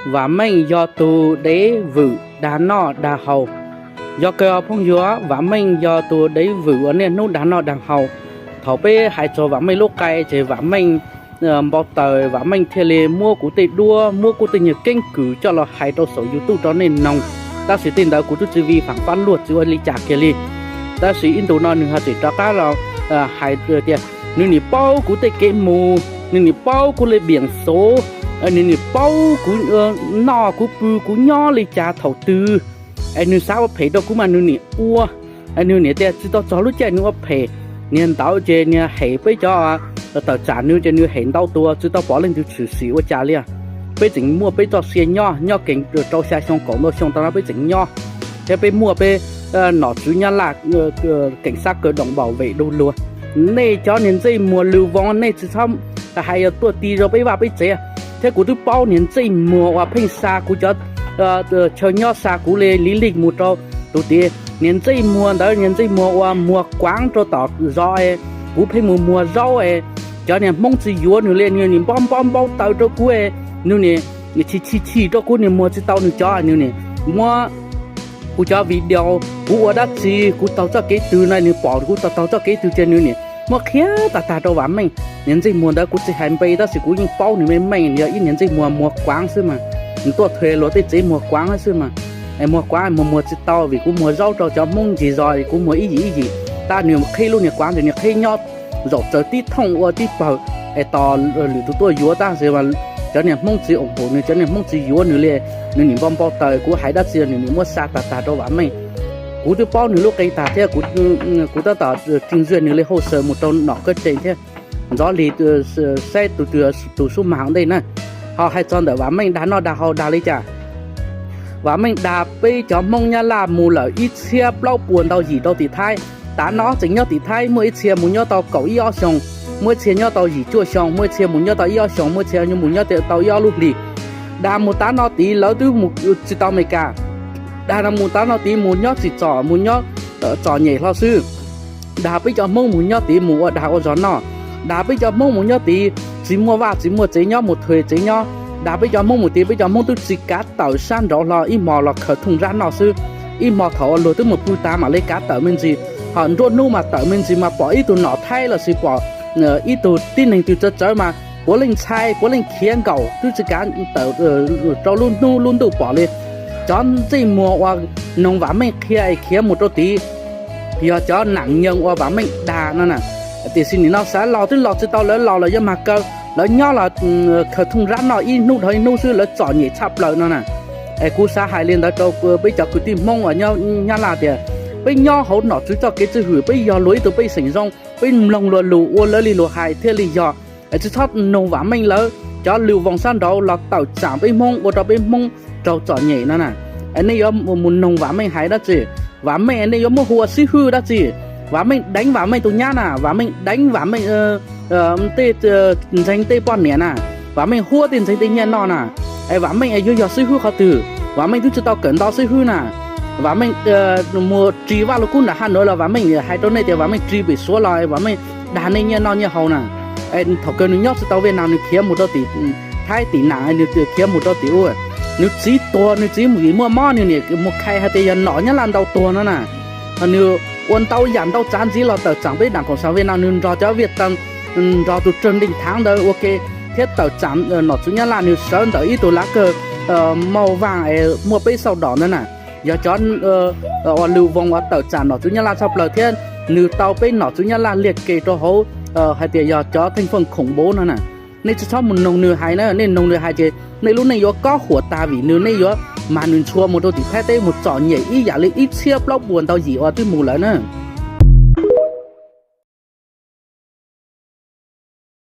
Vam Meej yog tus dev vwm dag noj dag haus. Yog kawg phooj ywg, Vam Meej yog tus dev vwm uas niaj hnub dag noj dag haus. Thaum peb hais txog Vam Meej lub qai ces Vam Meej npau taws, Vam Meej thiaj li muab kuv tej duab, muab kuv tej nyuag keeb kwm coj los hais rau saum YouTube rau nej mloog. Tab sis tej ntawd kuv twb tsis vij faam fab luag tsis ua li cas kiag li. Tab sis ib ntus no nws ho tseem rov qab los hais tias nws nim paub kuv tej kev mus, nws nim paub kuv li piam xuv, nws nim paub kuv noj kuv pw, kuv nyob li cas thaum twg. Es nws xav ua phem rau kuv mas nws nim ua. Nws nim tias tsis tau txog lub caij nws ua phem. Niag ntawd ces niag hem peb cov tawm tsam nws ces nws hem ntau tus tsis tau pom leej twg tshwm sim ua cas li. Peb tseem muaj peb txoj sia nyob, nyob kees rau xya xyoo kaum ntau xyoo tau no peb tseem nyob, thiab peb muaj peb nom tswv Nyab Laj keem xab kaw doom npaum vem du lug. Nej cov niag ntsej muag lw voo, nej tsis txhob hais yog tuaj ti rau peb vaj peb tsev, thiab kuv twb paub niag ntsej muag uas pheej xa kuv cov chaw nyob, xa kuv li li lig mus rau tus tid. Niag ntsej muag ntawd, niag ntsej muag uas muag kuav rau tom zos, kuv pheej mus muag zaub, cov niag Hmoob tsis yuav nws li, nws nim npau npau npau taws rau kuv, nws nim chim chim chim rau kuv, nws muag tsis tau nws cov, nws nim muab kuv cov video, kuv ua dab tsi, kuv taug txoj kev twg no, nws pom kuv taug taug txoj kev twg ces nws nim muab qhia tag tag rau Vam Meej. Niag ntsej muag ntawd kuv tsis hais npe tab sis kuv yeej paub nws meej meej, yog ib niag ntsej muag muag kuav xwb mas, nws tuaj thuê luag tej tsev muag kuav xwb mas. Muag kuav muag muag tsis tau vim kuv muag zaub rau cov Hmoob ncig zos, kuv muag ib yim ib yim, tab nws qhib lub niag kuav ntawd nws qhib nyob zaum tsaws tib thooj ua tib pawg, es tos lwm tus tuaj yuav tab sis cov niag Hmoob tsis ủng hộ nws, cov niag Hmoob tsis yuav nws li, nws nim npau npau taws, kuv hais dab tsi nws nim muab xa tag tag rau Vam Meej. Kuv twb paub nws lub qe tag thiab, kuv tab tom tsis ntxuaj nws li hauj saw mus rau nom koj tseem thiab, ntxov li saib tus twg tus xub mag hauv ntej na. Ho hais txog ntawm Vam Meej dag noj dag haus dag li cas, Vam Meej dag peb cov Hmoob Nyab Laj mus lawm ib txhiab plaub puas ntau yim rau tim Thaib. Tav no tseem nyob tim Thaib, muaj ib txhia mus nyob tau kaum ib ob xyoos, muaj ib txhia nyob tau yim cuaj xyoo, muaj ib txhia mus nyob tau ib ob xyoos, muaj ib txhia mus nyob tau ib ob lub hlis. Dag mus tav no tid lawv twb mus tsis tau Amelikas. Dag mus tav no tid mus nyob tsim txom, mus nyob txom nyem hlo xwb. Dag peb cov Hmoob mus nyob tid mus ua dag ua zog noj. Dag peb cov Hmoob mus nyob tid tsis muaj vaj tsis muaj tsev nyob, mus thuê tsev nyob. Dag peb cov Hmoob mus tid peb cov Hmoob twb tsis kav tawm sab nraud hlo, ib hmo los khaws thooj zab noj xwb. Ib hmo thaum uas luag twb mus pw tas mam li kav tawm me ntsis, ho nruab hnub mas tawm me ntsis mas pom ib tug nom Thaib lossis pom ib tug tib neeg twg txawv txawv mas puav leej ntshai, puav leej khiav nkaum, twb tsis kav tawm rau lub hnub lub ntuj pom li. Cov ntsej muag uas noog Vam Meej qhia es khiav mus rau tid yog cov nam nyees uas Vam Meej dag no na. Tiam sis nim no xav los twb los tsis tau, lawv los los yuav mag kaw, lawv nyob los khaws thooj zab noj ib hnub dhau ib hnub xwb, lawv txom nyem tshaj plaws no na. Es kuv xav hais li ntawd rau peb cov kwv tij Hmoob uas nyob Nyab Laj tias peb nyob hauv nom tswv txoj kev txwj hwm, peb yog luag ib tug pej xeem zoo, peb mloog luag lus, ua lawv li luag hais thiaj li yog. Es tsis txhob noog Vam Meej lawv cov lw voos sab nraud los tawm tsam peb Hmoob, ua rau peb Hmoob raug txom nyem no na. Es nej yuav mus noog Vam Meej hais dab tsi? Vam Meej nej yuav muab hu ua xib hwb dab tsi? Vam Meej deev Vam Meej tus nyab na, Vam Meej deev Vam Meej tej ntxeeg tej poj niam na, Vam Meej huab tej ntxeeg tej nyiaj noj na. Es Vam Meej yuav yog xib hwb qhov twg? Vam Meej twb tsis tau kawm ntau xib hwb na. Vam Meej mus ris Vaj Lug Kub nram Hav Nuav los Vam Meej hais rau nej tias Vam Meej ris pem Suav los Vam Meej dag nej nyiaj noj nyiaj haus na. Es thaum kawg nws nyob tsis tau Viaj Nam, nws khiav mus rau tim Thaib tim nam, nws khiav mus rau tim ub. Nws txiv tuag, nws txiv vim muaj mob nws niam mus khai hais tias yog nom Nyab Laj ntaus tuag no na. Nws ua ntau yam ntau tsav ntxiv los tawm tsam peb Đảng Cộng sản Việt Nam, nws nrog cov Việt Tân, nrog tus Trần Đình Thắng ntawd ua ke thiab tawm tsam nom tswv Nyab Laj, nws sawv ntawm ib tug lav kawg mauj vaj es muaj peb xauj dom ntawd na. Yog cov uas lw voos uas tawm tsam nom tswv Nyab Laj tshaj plaws thiab nws tau peb nom tswv Nyab Laj liag ke rau hauv hais tias yog cov theej feej khủng bố no na. Nej tsis txhob mus noog nws hais na, nej noog nws hais ces nej lub neej yuav kob huam tag vim nws, nej yuav mag nws ntxhua mus rau tim Thaib teb mus txom nyem ib yam li ib txhiab plaub puas ntau yim uas twb mus lawm na.